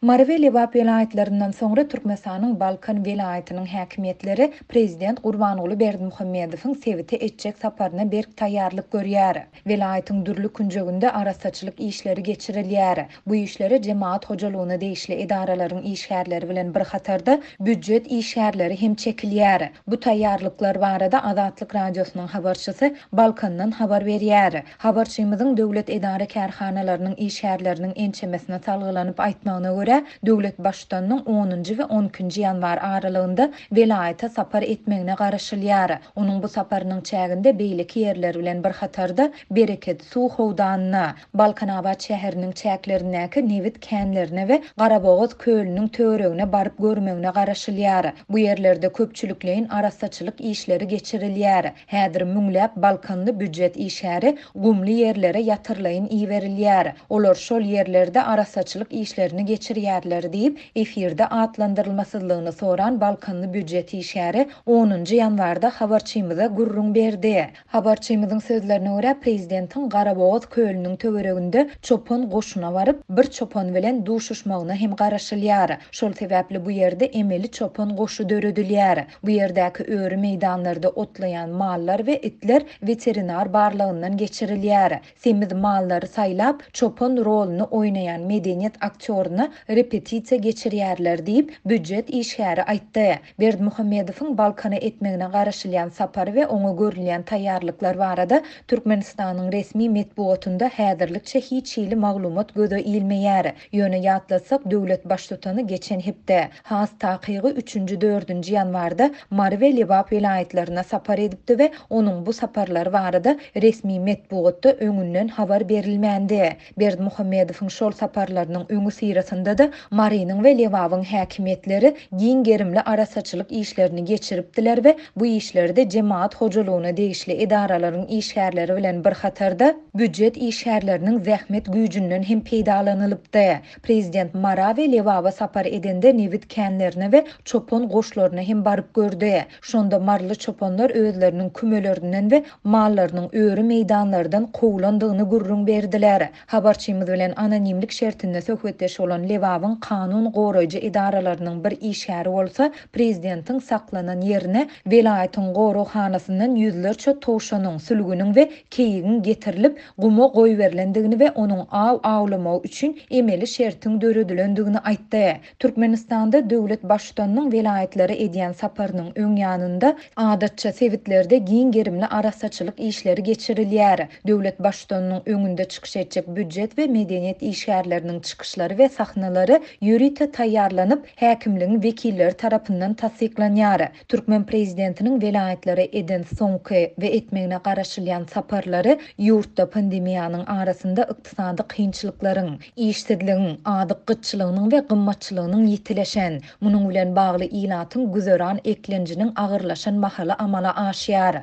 Mary we Lebap welaýatlaryndan soňra Türkmenistanyň Balkan welaýatynyň häkimiýetleri prezident Gurbanguly Berdimuhamedowyň sebite etjek saparyna berk taýýarlyk görýär. Welaýatyň dürli künjeginde arassaçylyk işleri geçirilýär. Bu işlere jemagat hojalygyna degişli edaralaryň işgärleri bilen bir hatarda býujet işgärleri hem çekilýär. Bu taýýarlyklar barada Azatlyk Radiosynyň habarçysy Balkandan habar berýär. Habarçymyzyň döwlet edara-kärhanalarynyň işgärleriniň ençemesine salgylanyp aýtmagyna görä, döwlet Baştutanynyň onunjy we on ikinji ýanwar aralygynda welaýata sapar etmegine garaşylýar. Onuň bu saparynyň çäginde beýleki ýerler bilen bir hatarda Bereket suw howdanyna, Balkanabat şäheriniň çäklerindäki nebit känlerine we Garabogaz kölüniň töweregine baryp görmegine garaşylýar. Bu ýerlerde köpçülikleýin arassaçylyk işleri geçirilýär. Häzir müňläp balkanly býujet işgäri gumly ýerlere ýatyrlaýyn iberilýär. Olar şol ýerlerde arassaçylyk işlerini geçirýärler diýip, efirde atlandyrylmasyzlygyny soran balkanly býujet işgäri onunjy ýanwarda habarçymyza gürrüň berdi. Habarçymyzyň sözlerine görä, prezidentiň Garabogaz kölüniň töwereginde çopan goşuna baryp, bir çopan bilen duşuşmagyna hem garaşylýar. Şol sebäpli bu ýerde emeli çopan goşy döredilýär. Bu ýerdäki öri meýdanlarda otlaýan mallar we itler weterinar barlagyndan geçirilýär. Semiz mallary saýlap, çopan roluny oýnaýan medeniýet aktýoryna repetisiýa geçirýärler diýip, býujet işgäri aýtdy. Berdimuhamedowyň Balkana etmegine garaşylýan sapary we oňa görülýän taýýarlyklar barada Türkmenistanyň resmi metbugatynda häzirlikçe hiç hili maglumat göze ilmeýär. Ýöne ýatlatsak, döwlet baştutany geçen hepde, has takygy üçünji-dördünji ýanwarda Mary we Lebap welaýatlaryna sapar edipdi we onuň bu saparlary barada resmi metbugatda öňünden habar berilmändi. Berdimuhamedowyň şol saparlarynyň öňüsyrasynda-da Marynyň we Lebabyň häkimiýetleri giň gerimli arassaçylyk işlerini geçiripdiler we bu işlerde jemagat hojalygyna degişli edaralaryň işgärleri bilen bir hatarda, býujet işgärleriniň zähmet güýjünden hem peýdalanylypdy. Prezident Mara we Lebaba sapar edende nebit känlerine we çopan goşlaryna hem baryp gördi. Şonda maryly çopanlar özleriniň kümelerinden we mallarynyň öri meýdanlardan kowlandygyny gürrüň berdiler. Habarçymyz bilen anonimlik şertinde söhbetdeş bolan Lebabyň kanun goraýjy edaralarynyň bir işgäri bolsa prezidentiň saklanan ýerine welaýatyň goraghanasyndan ýüzlerçe towşanyň, sülgüniň we keýigiň getirilip, guma goýberilendigini we onuň aw awlamagy üçin emeli şertiň döredilendigini aýtdy. Türkmenistanda döwlet Baştutanynyň welaýatlara edýän saparynyň öň ýanynda, adatça, sebitlerde giň gerimli arassaçylyk işleri geçirilýär. Döwlet Baştutanynyň öňünde çykyş etjek býujet we medeniýet işgärleriniň çykyşlary we sahnalary ýörite taýýarlanyp, häkimligiň wekilleri tarapyndan tassyklanýar. Türkmen prezidentiniň welaýatlara eden soňky we etmegine garaşylýan saparlary ýurtda pandemiýanyň arasynda ykdysady kynçylyklaryň, işsizligiň, azyk gytçylygynyň we gymmatçylygynyň ýitileşen, munuň bilen bagly ilatyň güzeran eklenjiniň agyrlaşan mahaly amala aşýar.